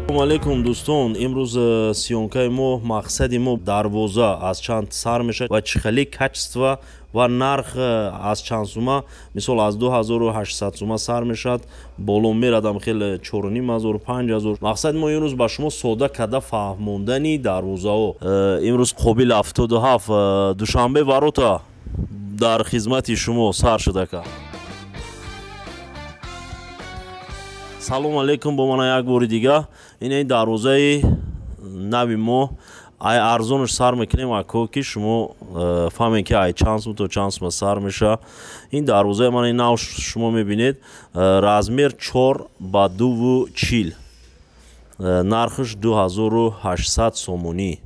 Салому алейкум, дӯстон. Имрӯз съёмкаи мо, мақсади мо дарвоза аз чанд сар мешавад ва чӣ хеле качество ва нарх аз чанд сума. Мисол, аз 2800 сума сар мешавад, боло мерадам хеле 4500, 5000. Мақсади мо имрӯз ба шумо сода карда фаҳмондани дарвозаҳо. Имрӯз Қобил 77, Душанбе ворота дар хизмати шумо сар шудака. Салом алейкум, бо мана як бори дига. Ин дарвозаи нави мо, ай арзонаш сар мекунем, ако, ки шумо фаҳмем, ки ай чанд сум то чанд сума сар меша. Ин дарвозаи мана нав шумо мебинед, размер 4 ба 2,40, нархаш 2800 сомонӣ,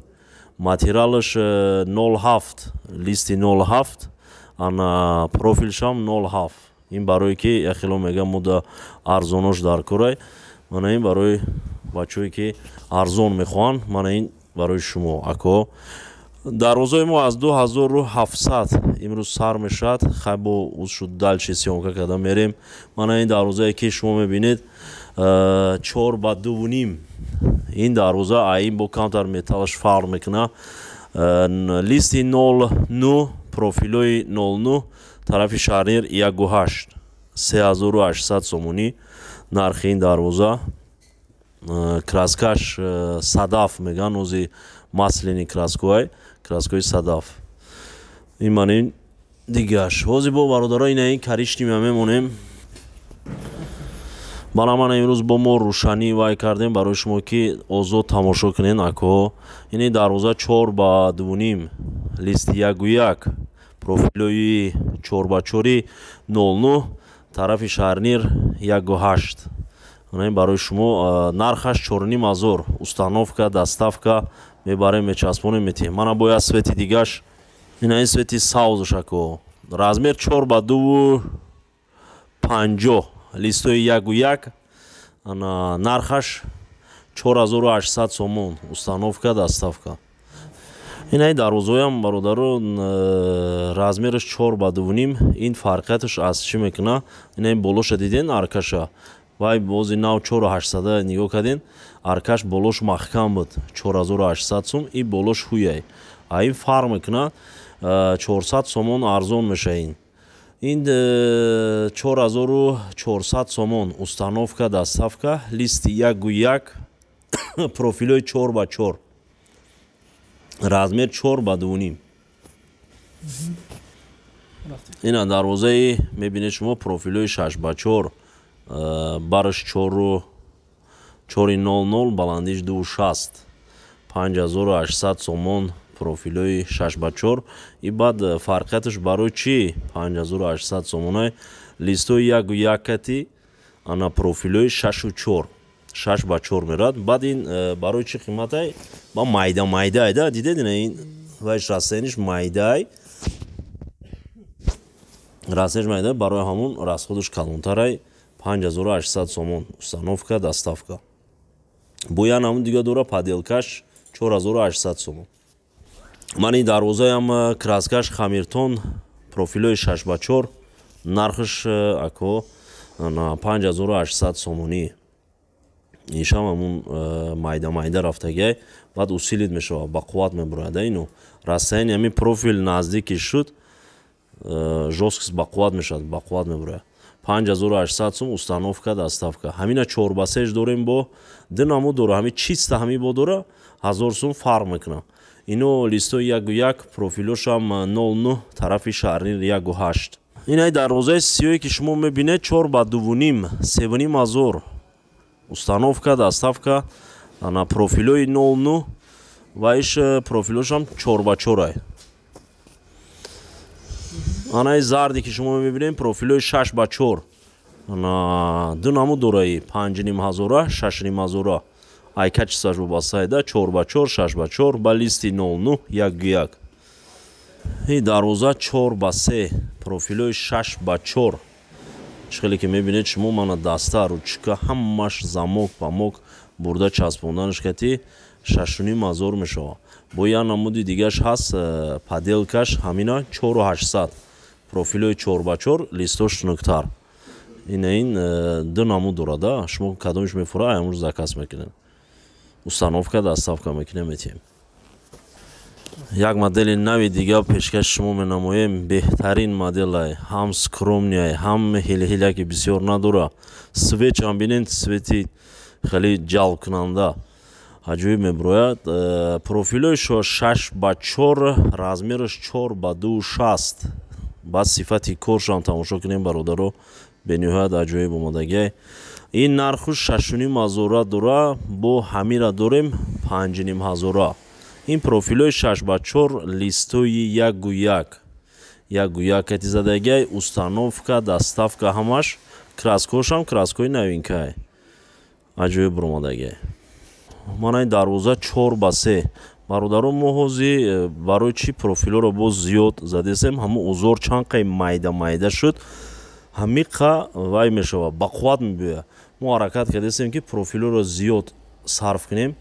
материалаш 07, листи 07, ана профилшам 07. Ин барое ки яхело мегам, мода арзонош дар корай. Мана ин барои бачаҳое, ки арзон мехоҳанд, мана ин барои шумо, ако. Дарвозаи мо аз 2700 имрӯз сар мешавад. Хай, бо уз шуд, дальше съёмка карда мерем. Мана ин дарвозае, ки шумо мебинед, 4 ба 2,5. Ин дарвоза ин бо камтар металлаш фарқ мекунад. Листи 09, профилои 09, тарафи шарнир 1,8, 3800 сомонӣ нархи ин дарвоза. Краскаш садаф меган, ози масляный краскоай, краскои садаф. Ин ман ин дигаш. Ҳозир бо бародаро ина ин коричневый мемонем. Бана, мана имрӯз бо мо рӯшанӣ вай кардем барои шумо, ки озод тамошо кунед, ако. Ини дарвоза 4 ба 2,5, листи 1,1, профилои 4 ба 4, 09, тарафи шарнир 1,8. Ин барои шумо нархаш 4500, установка, доставка, мебарем, мечаспонем, метиҳем. Мана бояд цвети дигаш, ина ин цвети савзш, ако, размер 4 ба 2,50, листои 1,1, нархаш 4800 сомон, установка, доставка. Инаи дарвозаоям, бародаро, размераш 4 ба 2,5. Ин фарқияташ аз чӣ мекуна? Инаи болоша диден, аркаша вай бози нав 4800 нигоҳ карден, аркаш болош маҳкам буд, 4800 сум, и болош ҳуяй, а ин фарқ мекунад, 400 сомон арзон меша. Ин 4400 сомон, установка, доставка, листи 1,1, профилои 4 ба 4, размер 4 ба 2,5. Ина дарвозаи мебинед шумо, профилои 6 ба 4, бараш чору 4,00, баландиш 2,60, 5800 сомон профилои 6 ба 4. И баъд фарқияташ барои чӣ 5800 сомонай? Листои 1,1 кати, ана профилои 6-у 4, 6 ба 4 мерад. Баъд ин барои чӣ қиматай? Ба майда майдаай да, дидед, ина ин вайш расениш майдаай, расениш майда, барои ҳамун расходаш калонтарай. 5800 сомон, установка, доставка. Бо як намуд дига дора, поделкаш 4800 сомон. Ман ин дарвозаям краскаш хамиртон, профилои 6 ба 4, нархаш ако 5800 сомонӣ. Иншам ҳамун майда майда рафтагиай, баъд усилить мешавад, ба қувват мебурояд. Ину расстояние ҳамин профил наздики шуд, жёсткость ба қувват мешавад, ба қувват мебурояд. 5800 сум, установка, доставка. Ҳамина 4 ба 3 дорем, бо ду намуд дора, ҳами чиста, ҳами бо дора, 1000 сум фарқ мекунад. Ино листои 1,1, профилошам 09, тарафи шарнир 1,8. Инаи дарвозаи сиёе, ки шумо мебинед, 4 ба 2,5, 3500, установка, доставка, ана профилои 09 ва иш профилошам 4 ба 4-ай. Анаи зарде, ки шумо мебинед, профилои 6 ба 4, ана ду намуд дораи, 5500-а, 6500-а, ай качествоаш вобастаида, 4 ба 4, 6 ба 4, ба листи 09, 1,1. И дарвоза 4 ба 3, профилои 6 ба 4. Чӣ хеле ки мебинед шумо, мана даста, ручка, ҳамаш, замок памок бурда часпонданаш кати 6500 мешавад. Бо як намуди дигаш ҳаст, поделкаш ҳамина 4800, профилои 4 ба 4, листош тунуктар. Ина ин ду намуд дорада, шумо кадомиш мефура, ҳамур заказ мекунед. Установка, доставка мекунем, метиҳем. Як модели нави дига пешкаши шумо менамоем. Беҳтарин моделай, ҳам скромный, ҳам ҳилҳиляки бисёр надора. Свечам бинед, свети хеле ҷалбкунанда, аҷоиб мебирояд. Профилои 6 ба 4, размераш 4 ба 2,60. Баъд сифати коршам тамошо кунем, бародаро, бениҳоят аҷоиб омодагиай. Ин нарху 6,5 ҳазора дора, бо ҳамира дорем 5,5 ҳазора. Ин профилои 6 ба 4, листои 1,1, 1,1 кати задагиай, установка, доставка ҳамаш, краскошам краскои новинкай, аҷоиб буромадагиай. Мана ин дарвоза 4 ба 3. Бародарон, мо ҳози барои чӣ профилҳоро боз зиёд задесем? Ҳамун узор чанд қай майда майда шуд, ҳамиқа вай мешавад, бақувват мебиёяд. Мо ҳаракат кардесем, ки профилҳоро зиёд сарф кунем,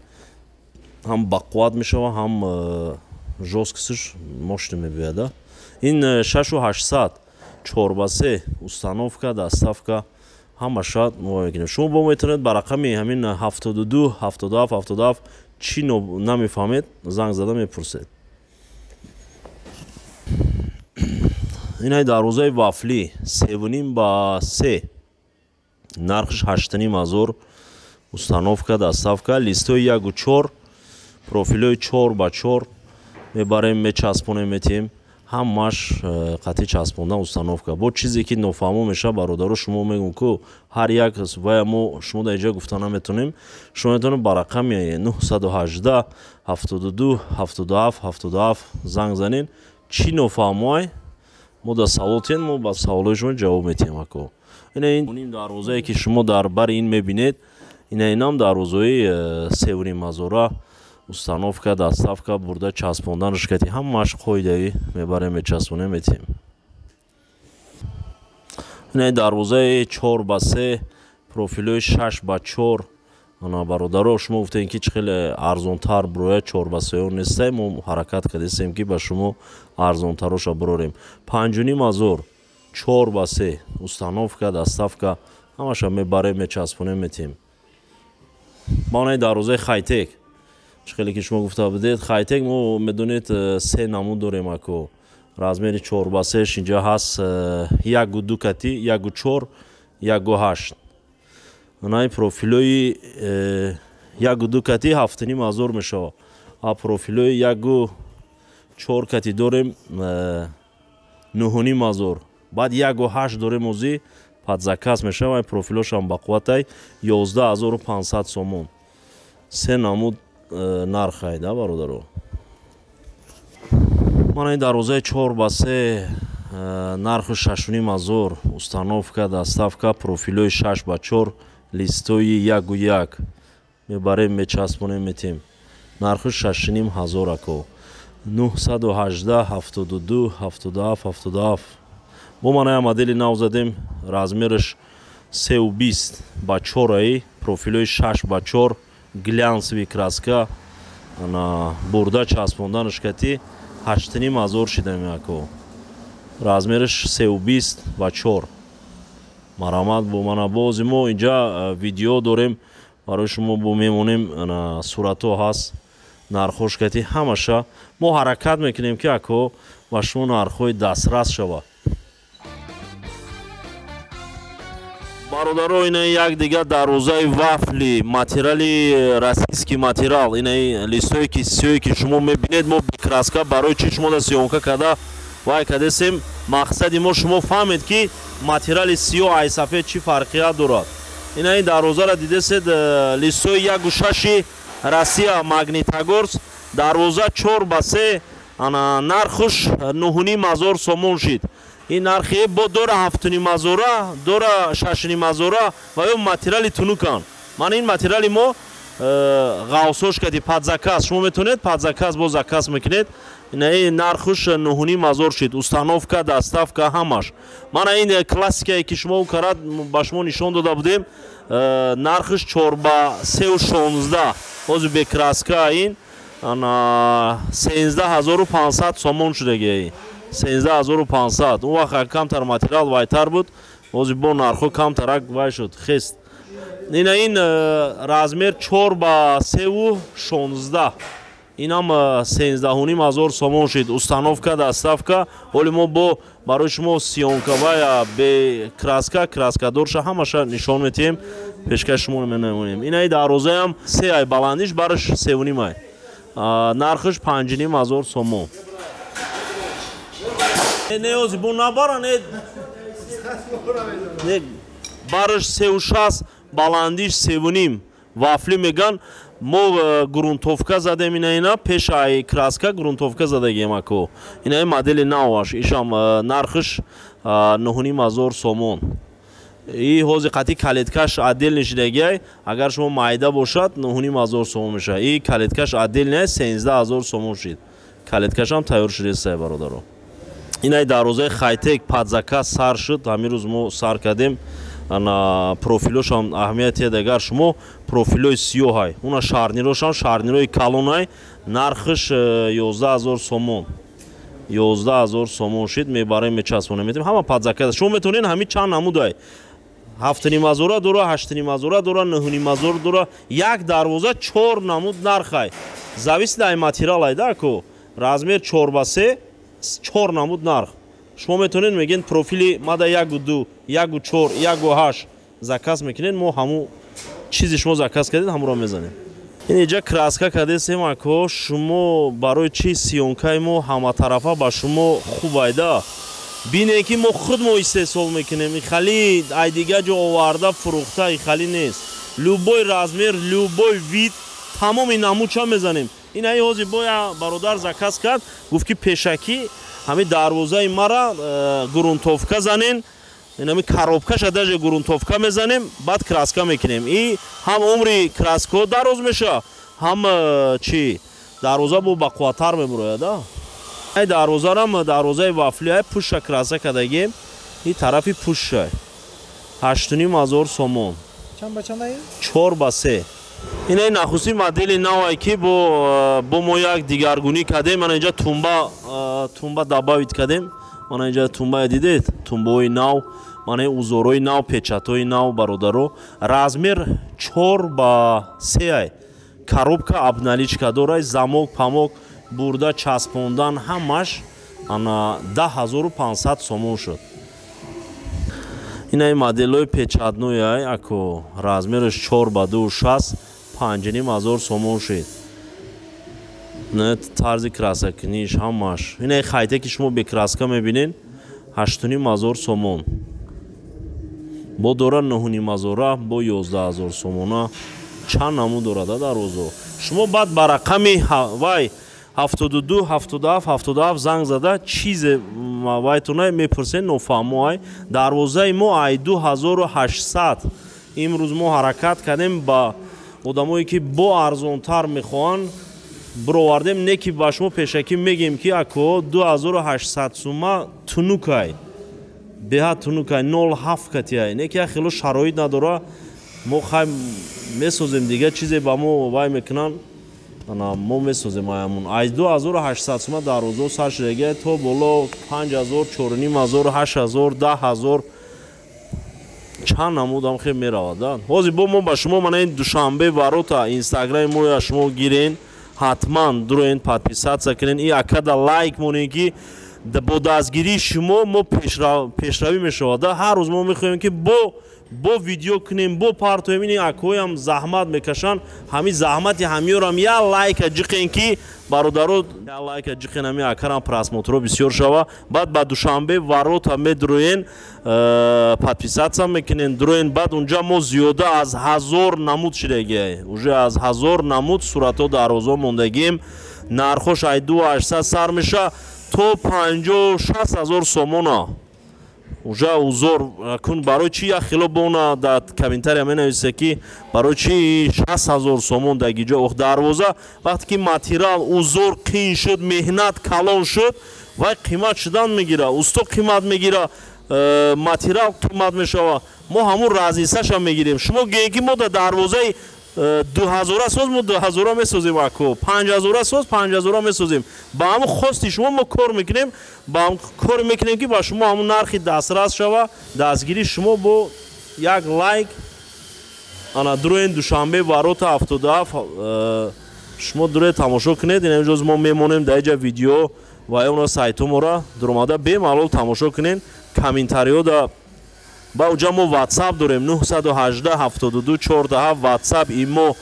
ҳам бақувват мешавад, ҳам жёсткостьш мощный мебиёяд. Ин 6800, 4 ба 3, установка, доставка ҳамаша мо мекунем. Шумо бо метавонед ба рақами ҳамин 72 77 77 чӣ намефаҳмед, занг зада мепурсед. Инай дарвозаи вафлӣ 3,5 ба 3, нархш 8,5 ҳазор, установка, доставка, листои 1,4, профилҳои 4 ба 4, мебарем, мечаспонем, метиҳем, ҳамаш қатъи часпондан, установка. Бо чизе ки нофаҳмо мешавад, бародаро, шумо мегӯм, ку ҳар як вая мо шумо дар инҷа гуфта наметонем. Шумо метавонед ба рақами 918 72 77 77 занг занед. Чӣ нофаҳмоай, мо дар савол тиҳем, мо ба саволҳои шумо ҷавоб метиҳем, ако. Ина ин дарвозае, ки шумо дар бари ин мебинед, ина инам дарвозаи 3,5 ҳазора, установка, доставка, бурда часпонданаш кати ҳамааш қоидавӣ, мебарем, мечаспонем, метиҳем. Ина дарвозаи 4 ба 3, профилҳои 6 ба 4. Ана, бародаро, шумо гуфтем, ки чӣ хеле арзонтар бирояд, 4 ба 3 нестай. Мо ҳаракат кардесем, ки ба шумо арзонтароша бирорем. 5,5 ҳазор, 4 ба 3, установка, доставка, ҳамаша мебарем, мечаспонем, метиҳем. Маонаи дарвозаи хайтек, чӣ хеле ки шумо гуфта будед, хайтек мо, медонед, се намуд дорем, ако. Размери 4 ба 3 инҷа ҳаст, 1,2 кати, 1,4, 1,8. Наи профилҳои 1,2 кати 7,5 ҳазор мешавад, а профилҳои 1,4 кати дорем 9,5 ҳазор. Баъд 1,8 дорем, озӣ под заказ мешавад, профилҳошам бақувватай, 11 500 сомон. Се намуд нархай да, бародаро. Мана ин дарвозаи 4 ба 3, нарху 6,5 ҳазор, установка, доставка, профилҳои 6 ба 4, листои 1,1, мебарем, мечаспонем, метиҳем. Нарху 6,5 ҳазор, ако. 918 72 77 77. Бо маная модели нав задем, размераш 3,20 ба 4, профилҳои 6 ба 4, глянцевый краска, ана бурда часпонданаш кати 8,5 ҳазор шидам, ако. Размераш 3,20 ба 4. Марҳамат, бо мана бози мо инҷа видео дорем барои шумо, бо мемонем, суратҳо ҳаст, нархҳош кати ҳамаша. Мо ҳаракат мекунем, ки, ако, ба шумо нархҳои дастрас шавад. Бародаро, ина як дига дарвозаи вафли, материали российский материал. Ина листое ки сиёе ки шумо мебинед, мо краска барои чи шумо да съёмка карда вай кардесем? Мақсади мо шумо фаҳмед, ки материали сиёҳ ай сафед чӣ фарқият дорад. Ина ин дарвозаро дидесед, листои 1,6 Россия, Магнитогорск, дарвоза 4 ба 3, ана нархуш 9,5 ҳазор сомон шид. Ин нархи бо дора 7,5 ҳазора, дора 6,5 ҳазора ва ё материали тунукан. Мана ин материали мо ғавсош кади под заказ, шумо метавонед под заказ бо заказ мекунед. Ин нархуш 9,5 ҳазор шид, установка, доставка ҳамаш. Мана ин классикае, ки шумо карад ба шумо нишон дода будем, нархш 4 ба 3,16, ҳозир бе краска ин 13 500 сомон шудагиа, 13 500. Он вақт камтар материал вайтар буд, ҳозир бо нархҳо камтарак вай шуд, хест. Ина ин размер 4 ба 3 16. Инам 13,5 ҳазор сомон шид. Установка, доставка. Ҳоли мо бо барои шумо съёмка вая бе краска, краскадорша ҳамаша нишон метиҳем, пешкаш шумо менамоем. Инаи дарвозаям се ай баландиш, бараш 3,5 ай. Нархш 5,5 ҳазор сомон. Не, ози бо набара, не, не, бараш 3,60, баландиш 3,5. Вафли меган. Мо грунтовка задем. Ина пеш ай краска грунтовка задагем, ако. Инаи модели наваш, ишам нархш 9,5 ҳазор сомон. И ҳози қати калиткаш отдельный шидагиай. Агар шумо майда бошад, 9,5 ҳазор сомон мешавад. И калиткаш отдельный 13 ҳазор сомон шид. Калиткашам тайёр шудесай, бародаро. Инаи дарвозаи хайтек под заказ сар шуд. Ҳамин рӯз мо сар кардем. Ана профилошам аҳамияти, агар шумо профилои сиёҳай, уна шарнирошам шарнирои калонай. Нархш 11 ҳазор сомон, 11 ҳазор сомон шид. Мебарем, мечаспонем, метем, ҳама под заказ. Шумо метавонед ҳамин чанд намудай: 7,5 ҳазора дора, 8,5 ҳазора дора, 9,5 ҳазор дора. Як дарвоза чор намуд нархай, зависит ай материалай да, ку. Размер 4 ба 3, чор намуд нарх. Шумо метавонед, мегӯед, профили мада 1,2, 1,4, 1,8 заказ мекунед. Мо ҳамун чизи шумо заказ кардед, ҳамуро мезанем. Ин иҷа краска кардесем, ако. Шумо барои чи съёмкаи мо ҳаматарафа ба шумо хуб айда бинед, ки мо худ мо истеҳсол мекунем. Ихали ай дига ҷо оварда фурӯхта ихали нест. Любой размер, любой вид, тамоми намудча мезанем. Ин аи ҳозир боя бародар заказ кард, гуфт, ки пешакӣ ҳамин дарвозаи мара грунтовка занен. Инами коробкаша даже грунтовка мезанем, баъд краска мекунем. И ҳам умри краскаҳо дароз меша, ҳам чи дарвоза бо бақувваттар мебурояд. Ай дарвозарам дарвозаи вафли ай, пуша краска кардагем, и тарафи пуша 8,5 ҳазор сомон. 4 ба 3. Инаи нахустин модели навай, ки бо мо як дигаргунӣ кардем. Мана инҷа тумба добавить кардем. Мана инҷа тумбая дидед, тумбаҳои нав, мана узорҳои нав, печатҳои нав, бародаро. Размер 4 ба 3 ай, коробка обналичка дорай, замок памок бурда часпондан ҳамаш. Ана 10 500 сомон шуд. Инаи моделҳои печатной ай, ако, размераш 4 ба 2,60, 5,5 ҳазор сомон шуд. Не, тарзи краскакуниш ҳамаш. Инаи хайте, ки шумо бе краска мебинед, 8,5 ҳазор сомон. Бо дора 9,5 ҳазора, бо 11 ҳазор сомона. Чанд намуд дорада дарвозо. Шумо баъд ба рақами вай 72 77 77 занг зада, чизе вайтона мепурсед, нофаҳмо ай. Дарвозаи мо ай 2800. Имрӯз мо ҳаракат кардем, ба одамое, ки бо арзонтар мехоҳанд, бировардем. Не ки ба шумо пешакӣ мегем, ки ако, 2800 сума тунукай, беҳад тунукай, 07 катиай. Не ки як хело шароит надора. Мо хай месозем, дига чизе ба мо вай мекунанд, ана мо месозем. Аямун аз 2800 сума дарвозао сар шудагия то боло 5000, 4500, 8000, 10 000, чанд намудам хел меравад. Ҳозир бо мо ба шумо мана ин Душанбе ворота. Инстаграми моя шумо гирен, ҳатман дуроен, подписаться кунен и акада лайк монен, ки бо дастгирии шумо мо пешравӣ мешавад. Ҳар рӯз мо мехоҳем, ки бо видео кунем, бо партоем. Ини акоям заҳмат мекашанд. Ҳамин заҳмати ҳамиёрам я лайка ҷиқен, ки бародаро, я лайка ҷиқен, ҳами акарам просмотро бисёр шава. Баъд ба Душанбе ворота медуроен, подписаться мекунен, дуроен. Баъд унҷа мо зиёда аз 1000 намуд шидагиай, уже аз 1000 намуд суратҳо дарвозо мондагием. Нархош ай 2800 сар меша то 50-60 ҳазор сомона уже узор кун. Барои чи як хело бона дар комментария менависе, ки барои чи 60 000 сомон дагиҷо? Ох, дарвоза вақте ки материал, узор қин шуд, меҳнат калон шуд, вай қимат шудан мегира. Усто қимат мегира, материал қимат мешава. Мо ҳамун разницаша мегирем. Шумо гӯем, ки мо дар дарвозаи 2000-а соз, мо 2000-а месозем, ако. 5000-а соз, 5000-а месозем. Ба ҳамун хости шумо мо кор мекунем, ба ҳам кор мекунем, ки ба шумо ҳамун нархи дастрас шава. Дастгирии шумо бо як лайк. Ана дуроен Душанбе ворота 77 шумо дуре тамошо кунед. Ин ҷоз мо мемонем дар иҷа видео ва она сайтомора дуромада бемалол тамошо кунед. Комментариё да ба уҷа мо WhatsApp дорем 918 72 47 WhatsApp имо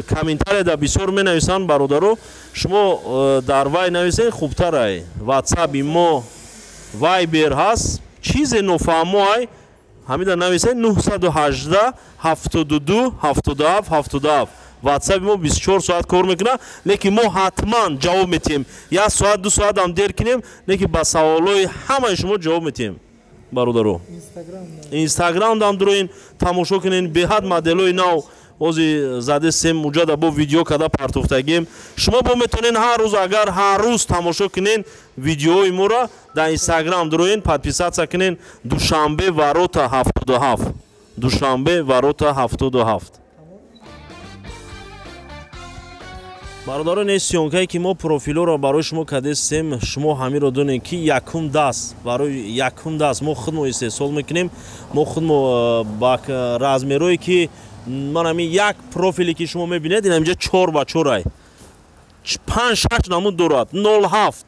комментария да бисёр менависанд бародаро. Шумо дар вай нависен хубтарай. WhatsApp имо Viber ҳаст, чизе нофаҳмо ай ҳамида нависен 918 72 77 77. WhatsApp мо 24 соат кор мекунад, лекин мо ҳатман ҷавоб метиҳем. Як соат ду соат ҳам дер кунем, лекин ба саволҳои ҳамаи шумо ҷавоб метиҳем бародаро. Инстаграм дам дуроин тамошо кунен, беҳад моделҳои нав ози задесем муҷада бо видео када партофтагем. Шумо бо метавонен ҳар рӯз, агар ҳар рӯз тамошо кунен видеои моро дар Инстаграм дуроин подписаться кунен. Душанбе ворота 77, Душанбе ворота 77. Бародарон, ин съёмкае ки мо профилҳоро барои шумо кардесем, шумо ҳаминро донед ки якум даст, барои якум даст мо худмо истеҳсол мекунем. Мо худмо ба размерое ки ман ҳамин як профиле ки шумо мебинед, ин ҳаминҷа 4 ба 4 ай, 5-6 намуд дорад, 0,7,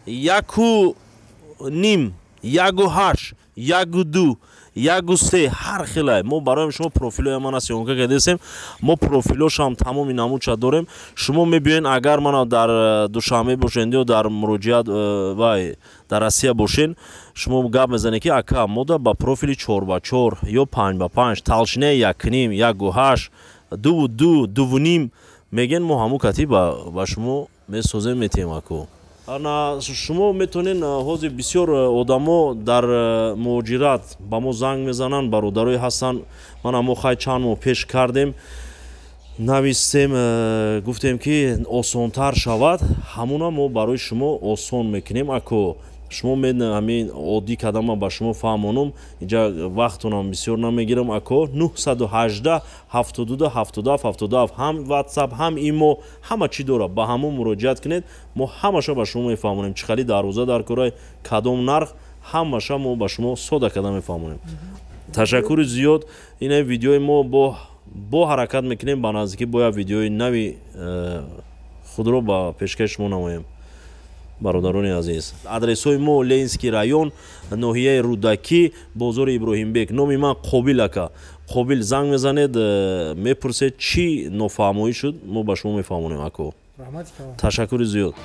1,5, 1,8, 1,2, 1,3, ҳар хелай. Мо барои шумо профилҳои мана съёмка кардесем. Мо профилҳошам тамоми намудша дорем. Шумо мебиёен, агар мана дар Душанбе бошед ё дар муроҷиат вай дар Россия бошен, шумо гап мезанед ки ака мода ба профили 4 ба 4 ё 5 ба 5, толщинаи 1,5, 1,8, 2,2, 2,5 мегӯен, мо ҳамун кати ба шумо месозем, метиҳем аку. Ана шумо метавонед, ҳозир бисёр одамо дар муҳоҷират ба мо занг мезананд, бародарое ҳастанд. Мана мо хай чанд моҳ пеш кардем, навистем, гуфтем ки осонтар шавад, ҳамуна мо барои шумо осон мекунем. Ако шумо ҳамин оддӣ кардам, ман ба шумо фаҳмонам, инҷа вақтонам бисёр намегирам. Ако 918 72 77 77 ҳам WhatsApp ҳам имо ҳама чӣ дорад, ба ҳамон муроҷиат кунед. Мо ҳамаша ба шумо мефаҳмонем, чӣ хали дарвоза дар корай, кадом нарх, ҳамаша мо ба шумо сода карда мефаҳмонем. Ташаккури зиёд. Ина видеои мо бо ҳаракат мекунем ба наздикӣ бояд видеои нави худро ба пешкаши шумо намоем. Бародарони азиз, адресҳои мо Ленинский район, ноҳияи Рӯдакӣ, бозори Иброҳимбек. Номи ман Қобил ака. Қобил занг мезанед, мепурсед чӣ нофаҳмоӣ шуд, мо ба шумо мефаҳмонем ако. Ташаккури зиёд.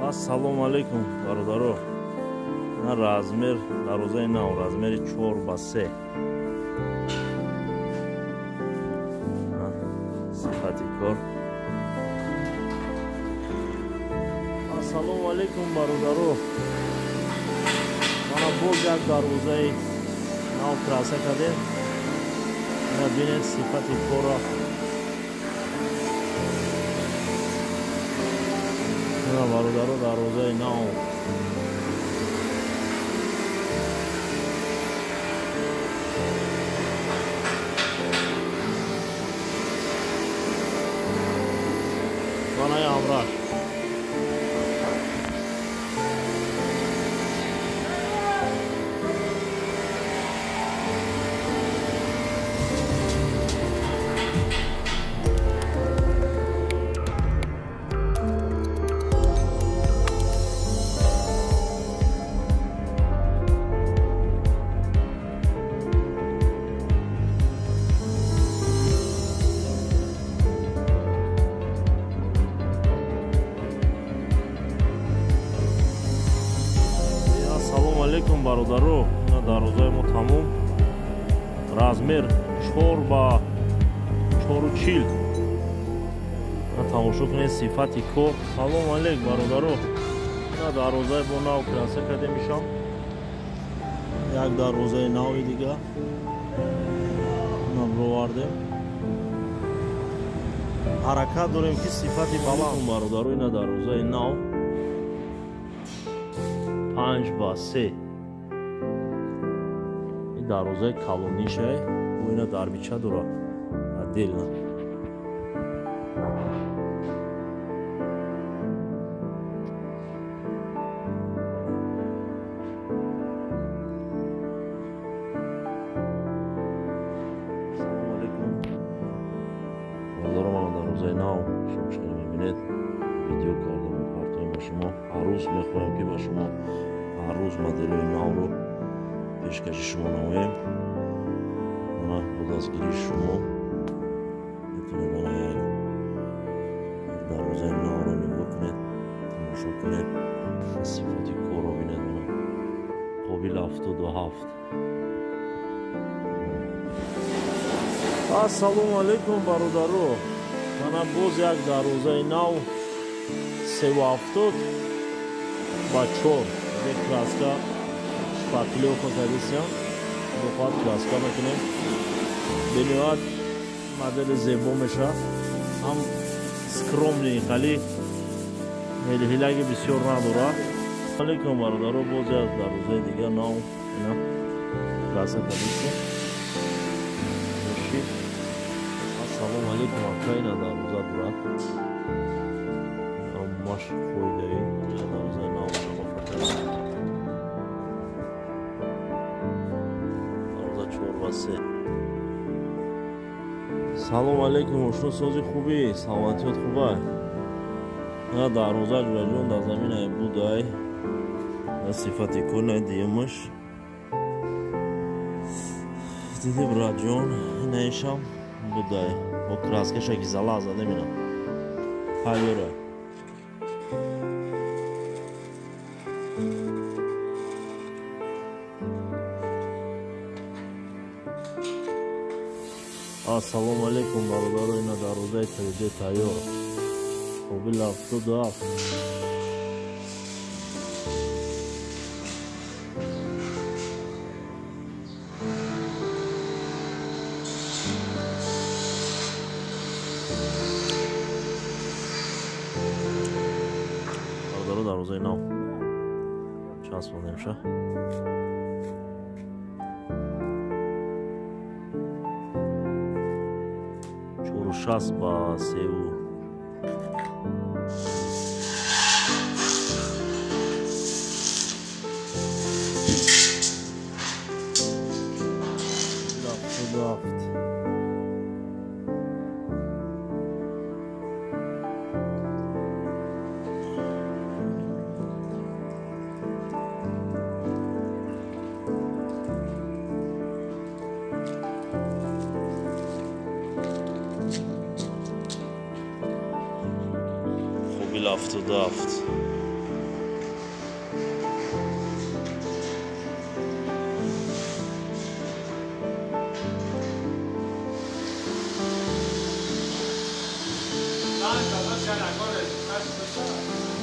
Ассалому алайкум бародаро. На размер дарозаи нав, размери 4 ба 3. Сифати кор. Ассалому алайкум бародаро. Мана боз як дарвозаи нав краса кардем. Бинед сифати корро. Бародаро, дарвозаи нав. Манаи ҳамраш. Ассалому алайкум бародаро. Ина дарвозаи мо тамом. Размер 4 ба 4,40. Тамошо кунед сифати кор. Салом алейк бародаро. Ина дарвозаи бо нав краса кардем ишам. Як дарвозаи нави дига бировардем. Ҳаракат дорем ки сифати баланд бародаро. Ина дарвозаи нав 5 ба 3. Ин дарвозаи калонишай. Бо ина дарбича дора отдельно. Салому алейкум бародаро. Мана дарвозаи нав шумо шумо мебинед. Видео кардам партоем ба шумо. Ҳар рӯз мехоҳем ки ба шумо ҳар рӯз моделҳои навро пешкаши шумо намоем. Мана бо дастгирии шумо метавонед мана як дарвозаи навро нигоҳ кунед, тамошо кунед, сифати корро бинед. Мана қобил 77. Ассалому алайкум бародаро. Мана боз як дарвозаи нав 3,70 ба 4. Краска шпаклёвка кардисям. Бохоҳад краска мекунем. Бениҳоят модели зебо мешавад. Ҳам скромный, хали ҳилҳилаги бисёр надорад. Алейкум бародаро. Боз як дарвозаи дига нав ина краса кардисям. Ассалому алейкум ака. Ина дарвоза дорад. Маш фоидаи дарвозаи нав. Дарвоза 4 ба 3. Салом алейкум ошно, сози хуби, саломатиёт хубай. На дарвоза ҷураҷон дар заминаи будай. На сифати кор на диемаш. Диди братҷон, наишам будай. Бо краскаша гизала задем ина. Тайёра. Ассалому алейкум бародаро. Ина дарвозаи 3D тайёр. Қобил 77. Бародаро, дарвозаи нав часпондемша. 6 ба 3. 77. 77. 5000 шаҳр агар результат шуда.